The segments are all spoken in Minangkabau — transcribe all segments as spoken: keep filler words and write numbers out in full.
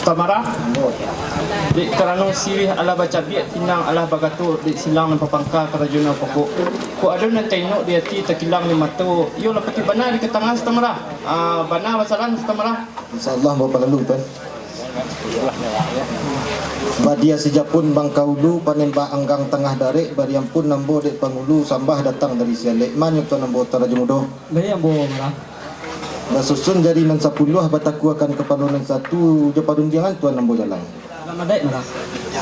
Samarah, dek karano siriah alah bacabiak, pinang alah bagato, dek silang nan bapangka karajo nan bapokok. Kok ado nan tainok di ati, takilang di mato, iyo lah patuik bana di katangah, Samarah. Ah, bana basalah, Samarah. Insya Allah, ambo palalu, Tuan. Badia sijapun bangka ulu, panembak anggang tangah darek, bariampun ambo dek pangulu, sambah datang dari sialek. Manyo Tuan ambo Tarajo Mudo. Lai ambo marah. Basusun jari nan sapuluah, batakuakan kapalo nan satu, jo parundiangan Tuan ambo jalang. Dalam adaik marah.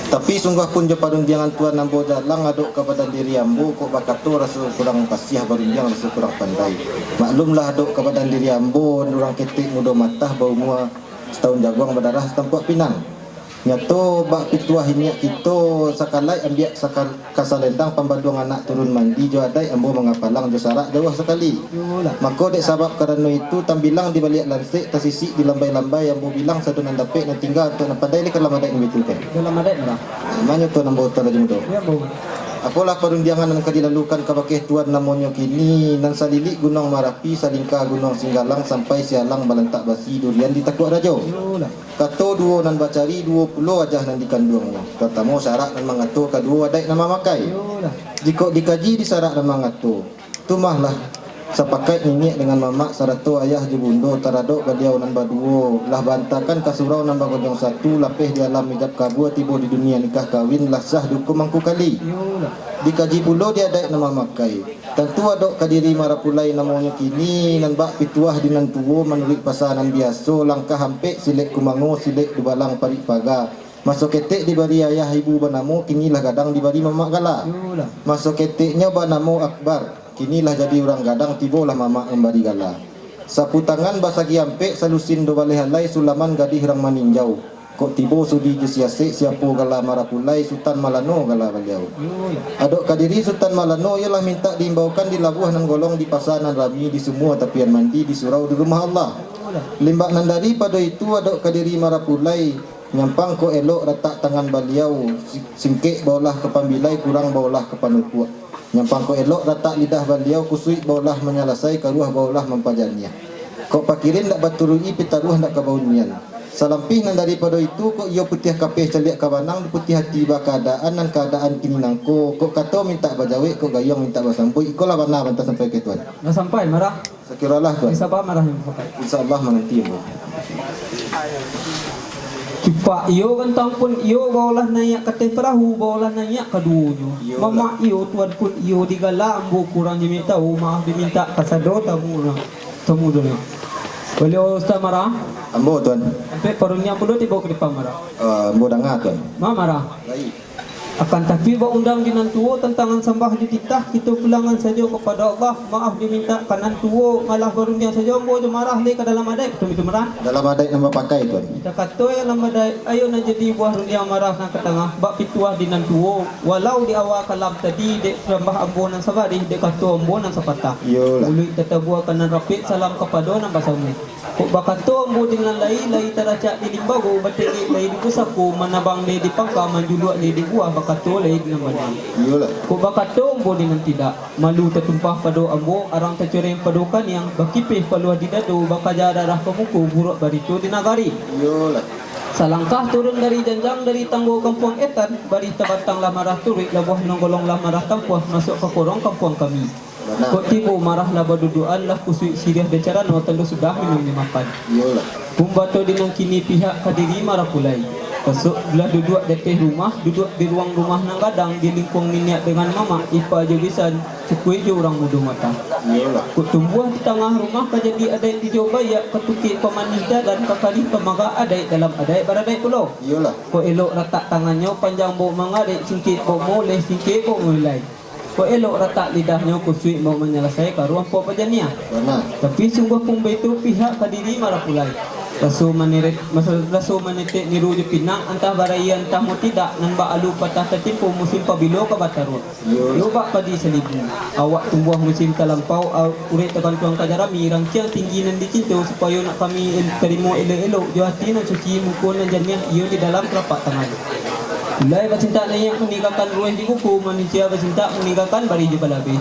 Tapi sungguah pun jo parundiangan Tuan ambo jalang, adok ka badan diri ambo, kok bakato raso kurang pasiah, barundiang raso kurang pandai. Maklumlah, adok ka badan diri ambo, urang ketek mudo matah, baumua satahun jaguang, badarah satampuak pinang. Nyato bak pituah inyiak kito, sakalai ambiak sakar-, kasalendang, pambaduang anak turun mandi, jo adaik ambo mangapalang, jo sarak jauah sakali. Iyolah. Mako, dek sabab karano itu, tambilang di baliak lansek, tasisik di lambai-lambai, ambo bilang sado nan dapek, nan tingga untuak nan pandai, lai ka dalam adaik nan baitu, Tuan. Dalam adaik marah. Manyo Tuan ambo Tarajo Mudo. Iyo, ambo. Apolah parundiangan nan ka dilalukan kabakeh Tuan namonyo kini, nan salilik Gunuang Marapi, salingka Gunuang Singgalang, sampai sialang balantak basi, durian di Takuak Rajo. Iyolah. Kato duo nan bacari, duo pulo wajah nan dikanduangnyo. Partamo sarak nan mangato, kaduo adaik nan mamakai. Iyolah. Jikok dikaji di sarak nan mangato, tu mah lah sapakaik niniak dengan mamak sarato ayah jo bundo taradok baliau nan baduo, lah baantakan ka surau nan bagonjong satu, lapeh di alam ijab kabua, tibo di dunia nikah kawin, lah sah diukum angku kali. Iyolah. Dikaji pulo di adaik nan mamakai. Tantu adok ka diri marapulai namonyo kini, nan bak pituah di nan tuo, manuruik pasa nan biaso, langkah ampek silek kumango, silek dubalang parik paga. Maso ketek dibari ayah ibu banamo, kini lah gadang dibari mamak gala. Iyolah. Maso keteknyo banamo Akbar, kini lah jadi urang gadang, tibolah mamak mambari gala. Sapu tangan basagi ampek, salusin dubaleh alai, sulaman gadih rang maninjau. Kok tibo sudi jo siasek, siapo gala marapulai, Sutan Malano gala baliau. Iyolah. Adok ka diri Sutan Malano, iyolah mintak diimbaukan di labuah nan golong, di pasa nan rami, di sumua tapian mandi, di surau di rumah Allah. Iyolah. Limbak nan daripado itu, adok ka diri marapulai, nyampang kok elok ratak tangan baliau, si-, singkek baolah ka pambilai, kurang baolah ka panutuak. Nyampang kok elok ratak lidah baliau, kusuik baolah manyalasai, karuah baolah mampajaniah. Kok pakirin ndak baturuik-i, pitaruah ndak ka baunian. Salampih nan daripado itu, kok iyo putiah kapeh caliak ka banang, di putiah ati bakaadaan, nan kaadaan kini nangko, kok kato mintak bajawek, kok gayuang mintak basambuik, ikolah bana bantah sampai ka Tuan. Lah sampai, Marah? Sakiro lah, Tuan. Di saba Marah nan bapakai. Insya Allah mananti, Ambo. Cupak iyo, gantang pun iyo, baolah naiak ka ateh parahu, baolah naiak kaduonyo. Iyolah. Mamak iyo, tuan pun iyo, digala ambo kurang jimik tahu, maaf dimintak kasado tamu lah. Tamu tu lah. Baliau Ustaz Marah. Ambo, Tuan. Ampek parundiang pulo tibo ka dipan Marah. Ah, ambo danga, Tuan. Ma Marah. Baik. Akan tapi, baundang di nan tuo, tantangan sambah jo titah, kito pulangan sajo kapado Allah, maaf dimintak ka nan tuo, malah barundiang sajo ambo jo Marah lai ka dalam adaik, batua itu Marah? Dalam adaik nan bapakai, Tuan. Takato dalam adaik, ayo nan jadi buah rundiang Marah nan ka tangah, bak pituah di nan tuo, walau di awa kalam tadi, dek sambah ambo nan sabarih, dek kato ambo nan sapatah. Iyolah. Uluik tatabua ka nan rapek, salam kapado nan basamo. Kok bakato ambo di nan lai, lai taracak di limbago, batengek lai di pusako, manabang lai di pangka, manjuluak lai di buah, bakato lai di nan bana. Iyolah. Kok bakato ambo di nan tidak, malu tatumpah pado ambo, arang tacoreng pado kaniang, bakipeh paluah di dado, bakaja darah ka muko, buruak barito di nagari. Iyolah. Salangkah turun dari janjang, dari tanggo kampuang etan, barih tabatang lah Marah turuik, labuah nan golong lah Marah tampuah, masuak ka korong kampuang kami. Bana. Kok tibo Marah lah baduduakan, lah kusuik siriah di carano, tando sudah minum di makan. Iyolah. Pun batua di nan kini pihak ka diri Marah pulai. Pasok lah duduak di ateh rumah, duduak di ruang rumah nan gadang, di lingkuang niniak dengan mamak, ipa jo bisan, cukuik jo urang mudo matah. Iyolah. Kok tumbuah di tangah rumah, ka jadi adaik dijau baiak, ka tukik pamanih dadan, ka karih pamagak adaik, dalam adaik baradaik pulo. Iyolah. Kok elok ratak tangannyo, panjang baok mangarek, singkek baok mauleh, singkek baok maulai. Kok elok ratak lidahnyo, kusuik baok manyalasai, karuah baok bajaniah. Bana. Tapi sungguah pun baitu pihak ka diri Marah pulai. Raso maneret, masa-, raso manetek niru jo pinang, antah baraya antah mau tidak, nan bak alu patah tatimpo, musim pabilo ka bataruak. Iyo. Iyo bak padi salibu, awak tumbuah musim talampau, au-, urek tagantuang ka jarami, rangkiang tinggi nan dicinto, supayo nak kami el-, tarimo elok-elok, jo ati nan suci, muko nan janiah, iyo di dalam telapak tangan. Ulai bacintak naiak maninggakan rueh di kuku, manusia bacintak maninggakan barih jo balabeh.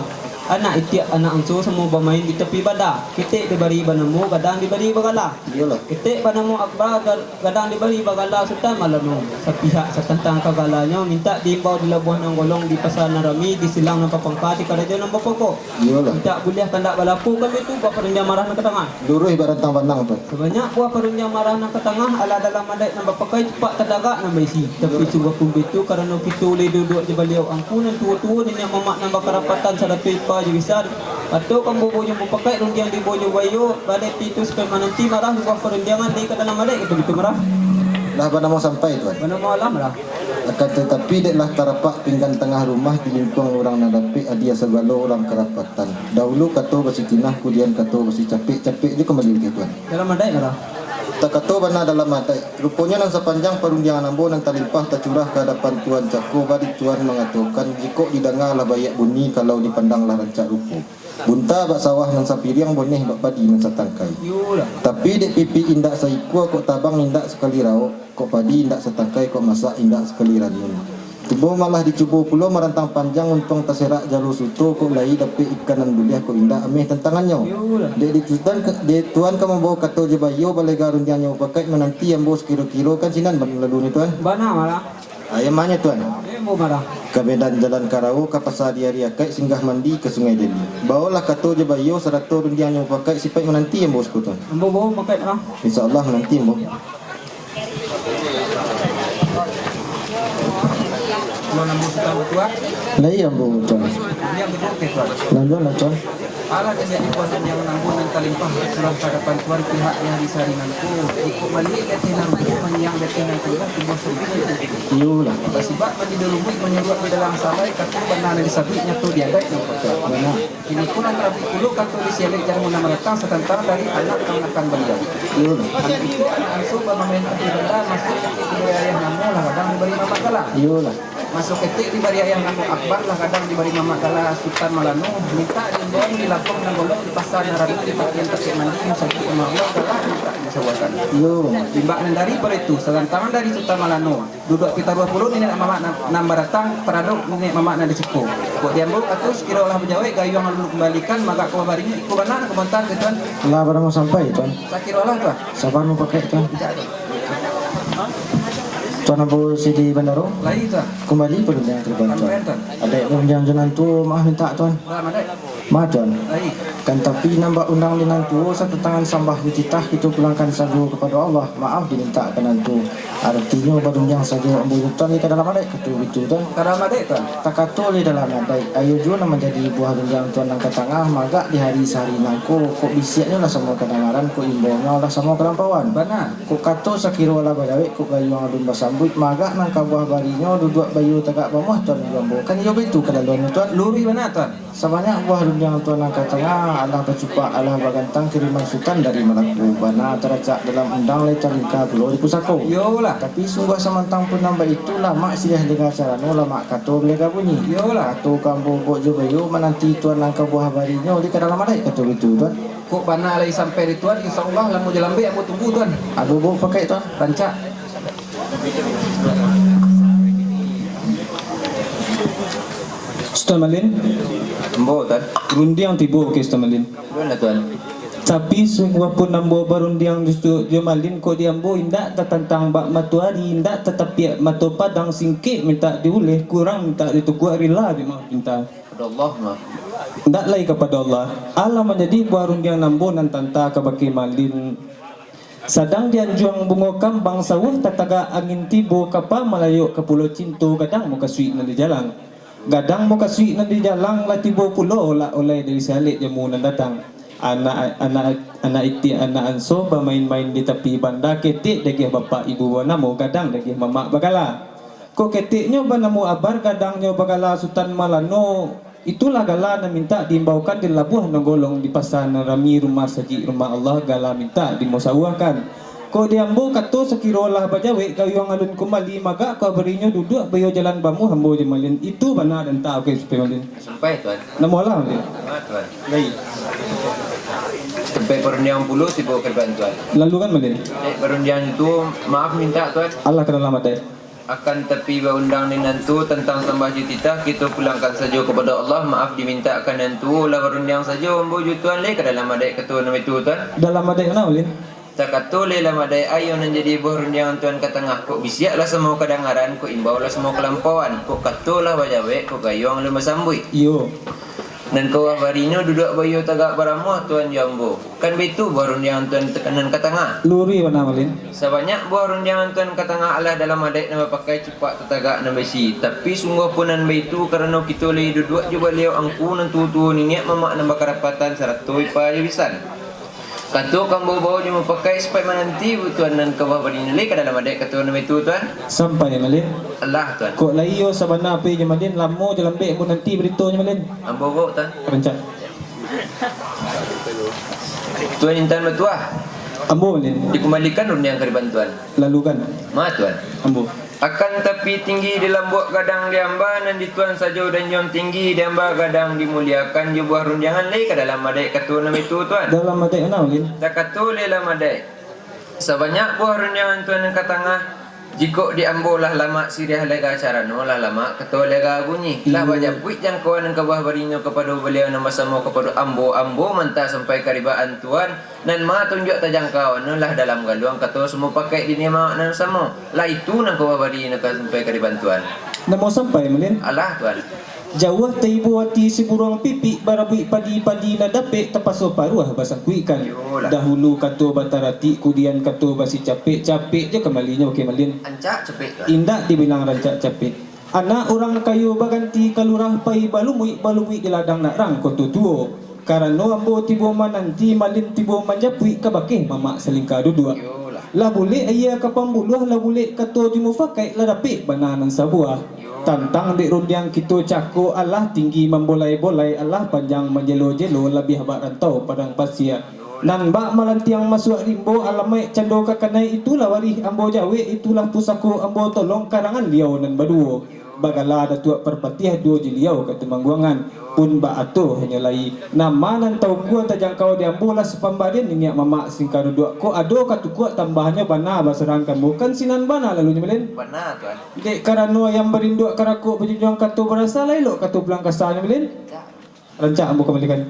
Anak itiak, anak anso, samo bamain di tapi banda. Ketek dibari banamo, gadang dibari bagala. Iyolah. Ketek banamo Akbar, ga-, gadang dibari bagala Sutan Malano. Sapihak satantang ka galanyo, mintak diimbau di labuah nan golong, di pasa nan rami, di silang nan bapangka, di karajo nan bapokok. Iyolah. Mintak buliah kandak balapo, kami tu buah parundiang marah nan ka tangah. Luruih barantang banang tu. Sabanyak buah parundiang marah nan ka tangah, alah dalam adaik nan bapakai, cupak tadagak nan baisi. Tapi sungguah pun baitu, karano kito ulih duduak jo baliau angku nan tuo-tuo, niniak mamak nan bakarapatan, sarato ipa jo bisan. Kato ka ambo bojo mupakaik, rundiang di bojo bayo, badai pintu supayo mananti, marah buah parundiangan, lai ka dalam adaik, kato baitu marah. Lah banamo sampai, Tuan? Banamo alah marah. Akan tatapi, dek lah tarapak pinggan tangah rumah, di lingkuang urang nan dapek, adia sagalo urang karapatan. Dahulu kato basitinah, kudian kato basicapek, capek jo kambali ka Tuan. Dalam adaik marah. Takato bana dalam adaik. Ruponyo nan sapanjang parundiangan ambo nan talimpah tacurah ka adapan Tuan cako, bari Tuan mangatokan, jikok didanga lah baiak bunyi, kalau dipandang lah rancak rupo. Bunta bak sawah nan sapiriang, boneh bak padi nan satangkai. Iyolah. Tapi dek pipik indak saikua, kok tabang indak sakali raok, kok padi indak satangkai, kok masak indak sakali ranun. Tibo malah dicubo pulo marantang panjang, untuang taserak jalo suto, kok lai dapek ikan nan buliah, kok indak ameh tantangannyo. Iyolah. Dek di Tuan ka, dek Tuan ka mambawo kato jo baiyo, balega rundiangnyo mupakaik, mananti ambo sakiro-kiro, kan sinan ban lalu ni, Tuan. Bana malah. Ayam manyo, Tuan? Ayam ambo marah. Ka medan jalan karawo, ka pasa di ari akaik, singgah mandi ka Sungai Deli. Bawolah kato jo baiyo, sarato rundiangnyo mupakaik, sipaik mananti ambo siko, Tuan. Ambo bawo mupakaik marah. Insya Allah mananti ambo. Lai ambo, Tuan. Laluanlah, Tuan. Alah, nan jadi buah rundiang ambo nan talimpah, tacurah ka adapan Tuan, pihak di hari sahari nangko. Jikok maliek di ateh nan rupo, manyiang di ateh nan tangah, tibo sampai. Iyolah. Basibak mandi di rumik, manyuruak di dalam salai, kato bana nan disabuik, nyato di adaik nan patuik. Bana. Kini ko lah tarabuik pulo kato di sialek jamu nan mandatang, satantang dari anak kamanakan baliau. Iyolah. Anak itu, anak anso, bamain tapi banda, masuak di bari ayah namo, lah gadang dibari mamak gala. Iyolah. Masuak ketek dibari ayah namo Akbar, lah gadang dibari mamak gala Sutan Malano, mintak diimbau di labuah nan golong, di pasa nan rami, di tapian tapek mandi, musajik rumah Allah, gala mintak dimusawahkan. Iyo. Imbak nan daripado itu, sagantangan dari Sutan Malano. Duduak pitaruah pulo niniak mamak nan, nan badatang taradok niniak mamak nan di siko. Kok di ambo kato, sakiro lah bajawek, gayuang alun kumbalikan, magak ka barinyo, iko bana nan ka bontar ka Tuan. Lah baramo sampai, Tuan? Sakiro lah, Tuan. Sabar mupakaik, Tuan. Indak, Tuan. Tuan ambo Sidi Bandaro. Lai, Tuan. Kumbali parundiangan ka adapan Tuan. Sampaian, Tuan. Adaik parundiangan jo nan tuo, maaf mintak, Tuan. Lah, mandai. Ma, Tuan. Ai. Kan tapi nan bak undang di nan tuo, satantangan sambah jo titah, kito pulangkan sajo kapado Allah, maaf dimintak ka nan tuo. Aratinyo, barundiang sajo ambo jo Tuan, lai ka dalam adaik, kato baitu, Tuan. Ka dalam adaik, Tuan. Takato lai dalam adaik, iyo juo nan manjadi buah rundiang Tuan nan ka tangah, magak di hari sahari nangko, kok bisiaknyo lah samo kadangaran, kok imbaunyo lah samo kalampauan. Bana. Kok kato sakiro lah bajawek, kok gayuang alun basambuik, magak nan ka buah barinyo, duduak baiyo tagak bamuah Tuan jo ambo. Kan iyo baitu kalaluannyo, Tuan? Luruih bana, Tuan. Sabanyak buah rundiang Tuan nan ka tangah, alah bacupak, alah bagantang, kiriman Sutan dari Malako. Bana taracak dalam undang, lai taringka pulo di pusako. Iyolah. Tapi sungguah samantang pun nan baitu, lamak siriah danga carano, lamak kato balega bunyi. Iyolah. Kato ka ambo buek jo baiyo, mananti Tuan nan ka buah barinyo, lai ka dalam adaik, kato baitu, Tuan. Kok bana lai sampai di Tuan, insya Allah, lamo jo lambek ambo tunggu, Tuan. Ambo buek pakaik, Tuan. Rancak. Sutan Malin. Ambo, Tuan. Rundiang tibo, oke, Sutan Malin. Alun lah, Tuan. Tapi, sungguah pun ambo barundiang jo Sutan Malin, kok di ambo indak tatantang bak matoari, indak tatapiak mato padang, singkek mintak diuleh, kurang mintak ditukuak, rila dek maaf pinta. Kapado Allah, maaf. Indak lai kapado Allah. Alah manjadi buah rundiang ambo nan tanta kabake Malin. Sadang dianjuang bungo kambang, sauah tatagak angin tibo, kapa malayok ka pulo cinto, gadang mukasuik nan di jalang. Gadang mukasuik nan di jalang, lah tibo pulo lah olai dari sialek jamu nan datang. Anak, anak, anak itiak, anak anso, bamain-main di tapi banda, ketek diagiah bapak ibu banamo, gadang diagiah mamak bagala. Kok keteknyo banamo Abar, gadangnyo bagala Sutan Malano, itulah gala nan mintak diimbaukan di labuah nan golong, di pasa nan rami, rumah sajik rumah Allah, gala mintak dimusawahkan. Kok di ambo kato, sakiro lah bajawek, gayuang alun kumbali, magak ka barinyo, duduak baiyo jalan bamuah ambo jo Malin. Itu bana danta, oke, Sutan Malin. Sampai, Tuan. Namo alah, Malin? Ah, Tuan. Lai. Sampai parundiang pulo tibo ka adapan Tuan. Lalu kan, Malin? Eh, parundiang tu, maaf mintak, Tuan. Alah ka dalam adaik. Akan tapi, baundang di nan tuo tantang sambah jo titah, kito pulangkan sajo kapado Allah, maaf dimintak ka nan tuo, lah barundiang sajo ambo jo tuan, lai ka dalam adaik kato nan baitu, tuan. Dalam adaik mano, Malin? Takato lai dalam adaik, iyo nan jadi buah rundiangan tuan ka tangah, kok bisiak lah samo kadangaran, kok imbau lah samo kalampauan, kok kato lah bajawek, kok gayuang alun basambuik. Iyo. Nan ka buah barinyo duduak baiyo tagak baramuah tuan jo ambo. Kan baitu buah rundiangan tuan nan ka tangah. Luruih bana, Malin. Sabanyak buah rundiangan tuan ka tangah alah dalam adaik nan bapakai cupak tatagak nan baisi. Tapi sungguah pun nan baitu, karano kito lai duduak jo baliau angku nan tuo-tuo, niniak mamak nan bakarapatan, sarato ipa jo bisan. Kato ka ambo bao jo mapakai supaik mananti, tuan, nan ka buah barinyo lai ka dalam adaik kato nan baitu, tuan. Sampai, Malin. Alah, tuan. Kok lai iyo sabana apo jo Malin, lamo jo lambek ambo nanti baritonyo, Malin. Ambo bao, tuan. Rancak. Tuan intan batuah. Ambo, Malin. Dikumbalikan rundiang ka dibantuan. Lalukan. Ma, tuan. Ambo. Akan tapi tinggi di lambuak gadang di amba, nan di tuan sajo danjuang tinggi di amba gadang dimuliakan jo buah rundiangan lai ka dalam adaik kato nan baitu, tuan. Dalam adaik mano, Malin? Takato lai dalam adaik. Sabanyak buah rundiangan tuan nan ka tangah, jikok di ambo lah lamak siriah lega carano, lah lamak kato lega bunyi, lah bajapuik jangkauan nan ka buah barinyo kapado baliau nan basamo kapado ambo, ambo manta sampai ka ribaan tuan, nan ma tunjuak tajangkau, nan lah dalam galuang kato samupakaik di niniak mamak nan samo, lah itu nan ka buah barinyo ka sampai ka ribaan tuan. Namo sampai, Malin? Alah, tuan. Jauah taibo ati siburuang pipik, barabuik padi-padi nan dapek, tapaso paruah basangkuikkan. Iyolah. Dahulu kato bataratik, kudian kato basicapek, capek jo kambalinyo, oke, Malin. Rancak capek, tuan. Indak dibilang rancak capek. Anak urang kayo baganti ka lurah, pai balumuik, balumuik di ladang nak rang koto tuo. Karano ambo tibo mananti, Malin tibo manjapuik, ka bakeh mamak salingka duduak. Iyolah. Lah bulek aia ka pambuluah, lah bulek kato jo mufakaik, lah dapek bana nan sabuah. Tantang dek rundiang kito cako, alah tinggi mambolai-bolai, alah panjang manjelo-jelo, labiah bak rantau padang pasia. Nan bak malantiang masuak rimbo, alamaik cando ka kanai, itulah warih ambo jawek, itulah pusako ambo tolong, karangan liau nan baduo. Bagala Datuak Parpatiah duo jiliau ka Tumangguangan. Pun baato hanyo lai, nama nan taungkua tajangkau di ambo lah sapambarian niniak mamak singka duduak. Kok ado ka tukuak tambahnyo bana basarahan ka ambo, kan sinan bana lalunyo, Malin? Bana, tuan. Dek karano ayam barinduak karakok bajunjuang kato barasa, lah elok kato pulang kasanyo, Malin? Rancak ambo kambalikan.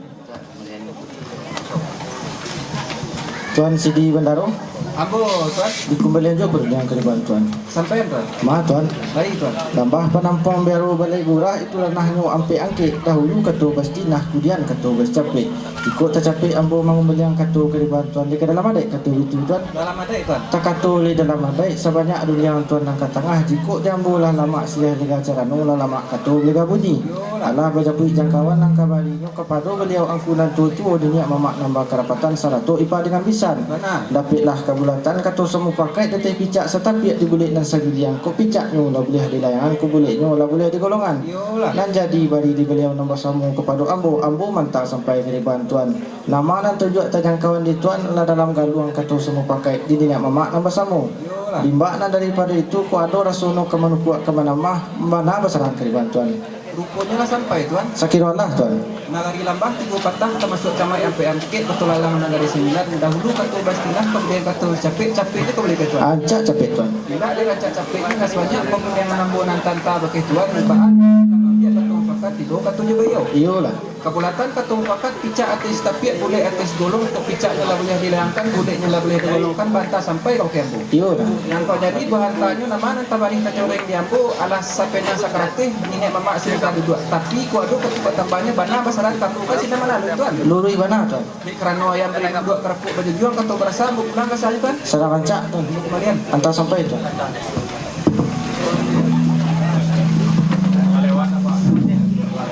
Tuan Sidi Bandaro. Ambo, tuan. Dikumbalian jo parundiangan ka ribaan tuan. Sampaian, tuan. Ma, tuan. Lai, tuan. Lambah Panampuang Biaro Balai Gurah, itu ranahnyo ampek angkek. Dahulu kato bastinah, kudian kato basicapek. Jikok tacapek ambo mangumbalian kato ka ribaan tuan, lai ka dalam adaik kato baitu, tuan. Dalam adaik, tuan. Takato lai dalam adaik, sabanyak rundiangan tuan nan ka tangah, jikok di ambo lah lamak siriah lega carano, lah lamak kato lega bunyi. Iyolah. Alah bajapuik jangkauan nan ka barinyo kapado baliau angku nan tuo-tuo, niniak mamak nan bakarapatan, sarato ipa dengan bisan. Bana. Dapeklah kabulatan kato samupakaik, di ateh picak satapiak, di bulek nan sagiliang, kok picaknyo lah buliah di layangan, kok buleknyo lah buliah di golongan. Iyolah. Nan jadi bari di baliau nan basamo kapado ambo, ambo manta sampai ka ribaan tuan. Nama nan tunjuak tajangkauan di tuan, lah dalam galuang kato samupakaik di niniak mamak nan basamo. Iyolah. Limbak nan daripado itu, kok ado raso no ka manukuak ka manamah, bana basarahan ka ribaan tuan. Ruponyo lah sampai, tuan. Sakiro alah, tuan. Nagari Lambah tigo patah, tamasuak Camaik ampek angkek, Koto Lalang Nagari Sambilan, dahulu kato bastinah, kamudian kato capek, capek jo ka baliak ka tuan. Rancak capek, tuan. Indak dek rancak capek ni, lah sabanyak pangundiangan ambo nan tanta bakeh tuan, baan, nan mambiak kato mufakat, tibo kato jo baiyo. Iyolah. Kabulatan kato mufakat, picak ateh satapiak, bulek ateh sagolong, kok picaknyo lah buliah dilayangkan, buleknyo lah buliah digolongkan, banta sampai ka bakeh ambo. Iyo, dah. Nan kok jadi bahantanyo, nama nan tabarih tacoreng di ambo, alah sapena sakarateh, niniak mamak singka duduak. Tapi, kok ado ka tukuak tambahnyo, bana basarahan ka ambo, kan sinan bana, tuan. Luruih bana, tuan. Dek karano ayam barinduak karakok bajunjuang, kato barasa, ambo pulang ka sajo, tuan. Sadang rancak, tuan. Ambo kumbalian. Anta sampai, tuan.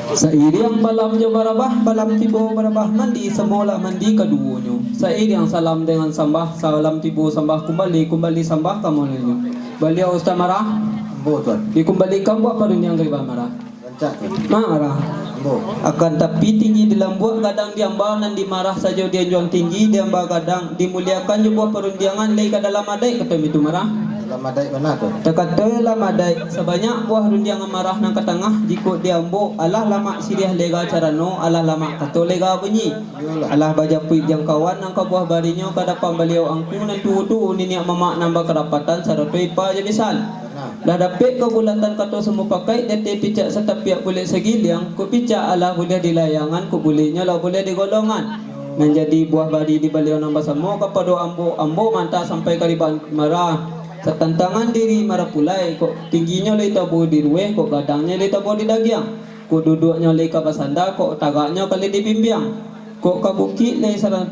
Sairiang balam jo barabah, balam tibo barabah mandi, samolak mandi kaduonyo. Sairiang salam dengan sambah, salam tibo sambah kumbali, kumbali sambah ka mulinyo. Baliau Ustaz Marah. Ambo, tuan. Dikumbalikan buah parundiangan ka ribaan Marah. Rancak, tuan. Ma, Marah. Ambo. Akan tapi tinggi di lambuak gadang di amba, nan di Marah sajo dianjuang tinggi di amba gadang, dimuliakan jo buah parundiangan lai ka dalam adaik, kato baitu Marah. Dalam adaik bana, tuan. Takato dalam adaik, sabanyak buah rundiangan Marah nan ka tangah, jikok di ambo, alah lamak siriah lega carano, alah lamak kato lega bunyi. Iyolah. Alah bajapuik jangkauan nan ka buah barinyo ka dapan baliau angku nan tuo-tuo, niniak mamak nan bakarapatan, sarato ipa jo bisan. Bana. Lah dapek kabulatan kato samupakaik, di ateh picak satapiak bulek sagiliang, kok picak alah buliah dilayangkan, kok buleknyo lah buliah digolongkan. Nan jadi buah bari di baliau nan basamo kapado ambo, ambo mantah sampai ka di Marah. Satantangan diri Marah pulai, kok tingginyo lai tabuah di rueh, kok gadangnyo lai tabuah di dagiang, kok duduaknyo lai ka basanda, kok tagaknyo ka lai dibimbiang, kok ka bukik lai saran-,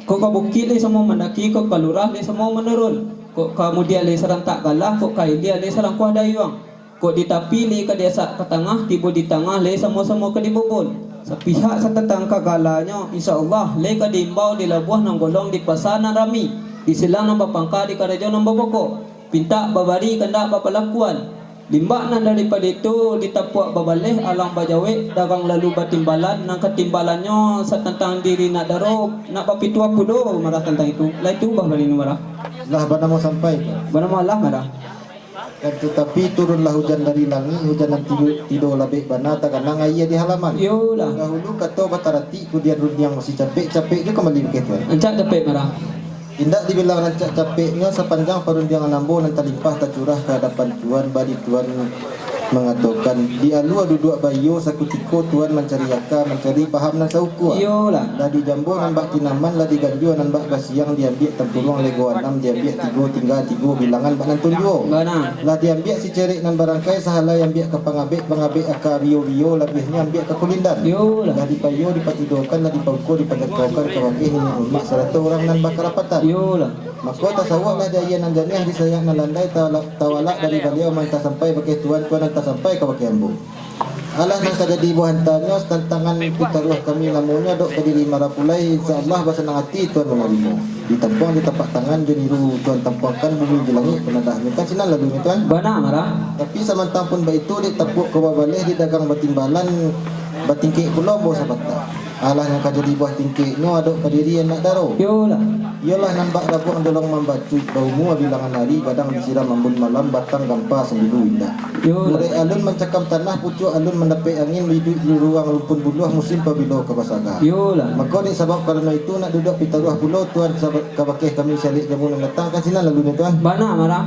kok ka bukik lai samo mandaki, kok ka lurah lai samo manurun, kok ka mudiak lai sarantak galah, kok ka ilia lai salangkuah dayuang. Kok di tapi lai ka diasak ka tangah, tibo di tangah lai samo-samo ka dibobon. Sapihak satatangka galanyo, insya Allah, lai ka diimbau di labuah nan golong, di pasa nan rami, di silang nan bapangka, di karajo nan bapokok. Pintak babari, kandak bapalakuan. Limbak nan daripado itu, ditapuak babaleh, alang bajawek, dagang lalu batimbalan, nan katimbalannyo satantang diri nak daro, nak bapituah pulo Marah tantang itu. Lah itu bah bari Marah. Lah banamo sampai tu. Banamo alah Marah. Dan tatapi turunlah hujan dari langik, hujan nan tido, tido labek bana, taganang aia di halaman. Iyolah. Dahulu kato bataratik, kudian rundiang masih capek, capek jo kambali bakeh tuan. Rancak capek Marah. Indak dibilang rancak capeknyo, sapanjang parundiangan ambo nan talimpah tacurah ka adapan tuan, bari tuan mangatokan, di alua duduak baiyo, sakutiko tuan mancari aka, mancari paham nan saukua. Iyolah. Lah dijambo nan bak tinaman, lah diganjua nan bak basiang, diambiak tampuruang lego anam, diambiak tigo tingga tigo bilangan bak nan tunjuo. Bana. Lah diambiak sicerek nan barangkai, sahalai ambiak ka pangabek, pangabek aka bio-bio, labiahnyo ambiak ka kulindan. Iyolah. Lah dipaiyo, dipatidokan, lah dipauko, dipajakokan kabakeh niniak mamak sarato urang nan bakarapatan. Iyolah. Mako tasawuahlah di aia nan janiah, di sayak nan landai, tawala-, tawalak dari baliau mantah sampai bakeh tuan, tuan mantah sampai kabakeh ambo. Alah nan ka jadi buah antanyo, satantangan pitaruah kami namonyo, dok ka diri Marah pulai, insya Allah basanang ati tuan manarimo. Ditampuang jo tapak tangan, jo niru tuan tampuangkan bumi jo langik, panadahnyo kan sinan lalunyo tuan. Bana Marah. Tapi samantang pun baitu, dek tapuak ko babaleh, dek dagang batimbalan, batingkek pulo ambo sapatah. Alah nan ka jadi buah tingkeknyo, adok ka diri anak daro. Iyolah. Iyolah nan bak rabuang jolong mambacuik, baumua bilangan ari, gadang disiram ambun malam, batang gampa sambilu indak. Iyolah. Murek alun mancakam tanah, pucuak alun mandapek angin, biduik di ruang rumpun buluah, musim pabilo ka basaga. Iyolah. Mako dek sabab karano itu, nak duduak pitaruah pulo tuan saba-, kabakeh kami saliak jamu nan datang, kan sinan lalunyo tuan. Bana Marah.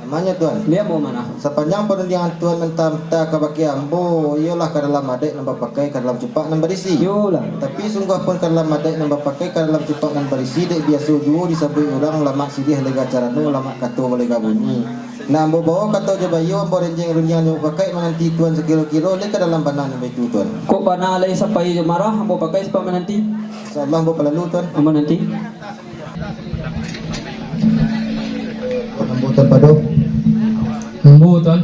Namonyo tuan. Lai ambo Marah. Sapanjang parundiangan tuan mantah-mantah kabakeh ambo, iyolah ka dalam adaik nan bapakai, ka dalam cupak nan barisi. Iyolah. Tapi sungguah pun ka dalam adaik nan bapakai, ka dalam cupak nan barisi, dek biaso juo disabuik urang lamak siriah lega carano, lamak kato balega bunyi. Nah, ambo bawo kato jo baiyo, ambo renjeng rundiang jo mupakaik mananti tuan sakiro-kiro, lai ka dalam bana nan baitu tuan. Kok bana lai sapai jo Marah, ambo pakai sapai mananti. Insya Allah ambo palalu tuan. Ambo nanti. Ambo tuan pado. Ambo tuan.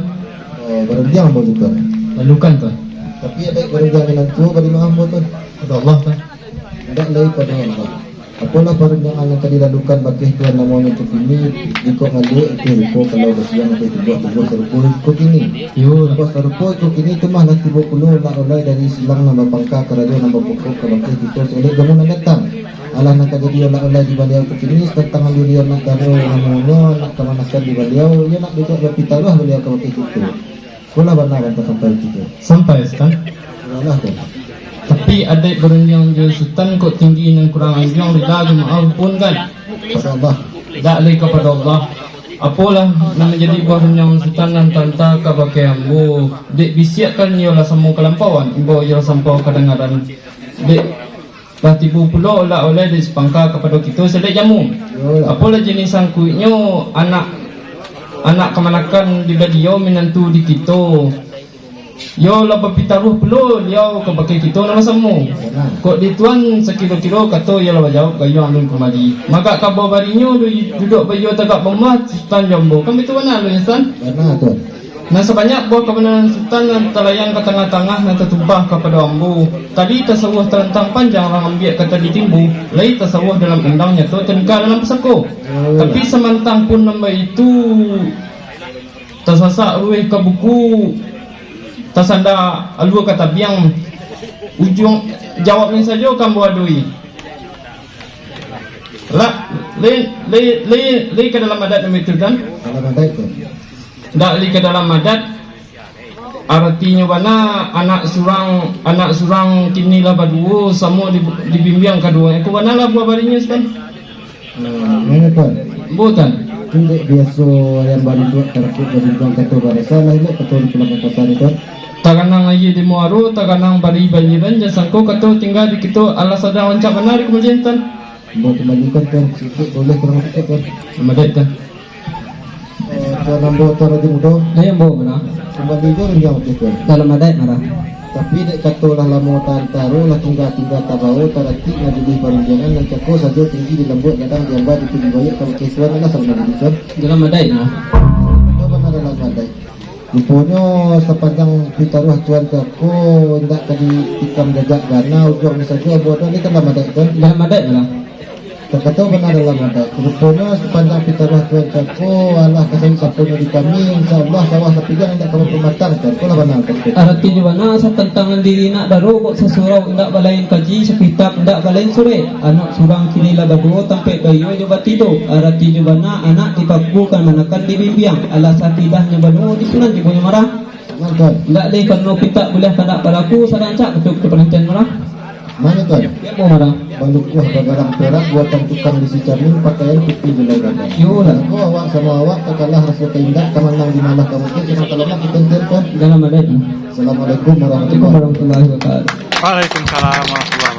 Oh, barundiang ambo tu tuan. Lalukan tuan. Tapi adaik barundiang nan tuo, bari maaf ambo tuan. Pado Allah tuan. Indak lai pado Allah. Apolah parundiangan nan ka dilalukan bakeh tuan namonyo tu kini, jikok ngaliek itu rupo, kalau basiang ateh tumbuah-tumbuah sarupo iko kini. Iyo. Tumbuah sarupo iko kini tu mah lah tibo pulo ulak-ulai dari silang nan bapangka, karajo nan bapokok, ka bakeh kito saelok jamu nan datang. Alah nan ka jadi ulak-ulai di baliau tu kini, satantangan diri anak daro namonyo, anak kamanakan di baliau, iyo nak duduak bapitaruah baliau ka bakeh kito. Itulah bana bantah sampai kito. Sampai, Sutan. Alah tu. Tapi adaik barundiang jo Sutan kok tinggi nan kurang anjuang, rila jo maaf pun kan? Pado Allah. Dak lai kapado Allah. Apolah nan manjadi buah rundiang Sutan nan tanta kabakeh ambo. Dek bisiak kan iyo lah samo kalampauan, imbau iyo lah sampau kadangaran. Dek Lah tibo pulo ulak-ulai dari sapangka kapado kito saelok jamu. Iyolah. Apolah jinih sangkuiknyo anak, anak kamanakan di baliau minantu di kito. Iyo lah bapitaruah pulo liau kabakeh kito nan basamo. Bana. Kok di tuan sakiro-kiro kato iyo lah bajawab gayuang alun kumbali. Magak kaba barinyo du-, duduak baiyo tagak bamah Sutan jo ambo. Kan baitu bana alun, Sutan? Bana, Tuan. Nan sabanyak buah kabanaran Sutan nan talayan ka tangah-tangah nan tatumpah kapado ambo. Tali tasawuah tarantang panjang, urang ambiak ka tali timbu, lai tasawuah dalam undang, nyato tanika dalam pusako. Tapi samantang pun nan baitu, tasasak ruweh ka buku, tasanda alua ka tabiang, ujuang jawabnyo sajo ka ambo adui. Lah, lai, lai, lai, lai ka dalam adat nan baitu, Tuan? Dalam adat tu. Ndak lai ka dalam adat, aratinyo bana anak surang, anak surang kini lah baduo, samo di, dibimbiang kaduo. Iko bana lah buah barinyo, Sutan. Hmm, iyo, Tuan. Ambo, Tuan. Dek biaso ayam barujuak, tarakuik barujuak, kato barasa lah elok kato di pulang ka pasa ni, Tuan. Taganang aia di muaro, taganang bari banjiran, jan sangko kato tingga di kito, alah sadang rancak bana di kumalian, Tuan. Ambo kumbalikan, Tuan, saketek, buliah kurang saketek, Tuan. Madaik, Tuan. Eh, Tuan ambo, Tuan Rajo Mudo. Lai ambo, Marah. Kumbali jo rundiang, Tuan. Dalam madaik, Marah. Tapi dek kato lah lamo taantaro, lah tingga-tingga tabao, taratik majaleh parundiangan, nan cako sajo tinggi di lambuak, gadang di amba, di pudi baiak, ka bakeh Tuan, alah salah madaik, Tuan. Dalam madaik, nah. Kato bana dalam madaik. Ruponyo sapanjang pitaruah Tuan cako, indak ka ditikam jajak bana, ujuangnyo sajo ambo Tuan, ni kan dalam madaik, Tuan. Dalam madaik, nah. Takato bana dalam adaik. Ruponyo, sapanjang pitaruah Tuan cako, alah kasauik saponyo di kami, insya Allah, sawah sapiliang indak ka bapamatang, Tuan. Itulah bana, Tuan. Arati jo bana, satantang nan diri nak daro, kok sasurau indak balain kaji, sakitab indak balain surek. Anak surang kini lah baduo, tampek baiyo jo batido. Arati jo bana, anak dipaku kan manakan dibimbiang. Alah sakidahnyo baduo, di sinan tibonyo Marah. Mantap. Indak lai karano pintak buliah kandak balaku, sarancak batua-batua panantian Marah. Mano, Tuan? Iyo, ambo Marah. Balukuah bagarang perak, buatan tukang bisi camin, pakaian putih gulai gadang. Iyo lah. Ko awak samo awak, ka kalah raso ka indak, ka manang di malah ka mungkin, samo ka lamah ka tenten, Tuan. Dalam adaik. Assalamualaikum warahmatullahi Waalaikumsalam warahmatullahi wabarakatuh.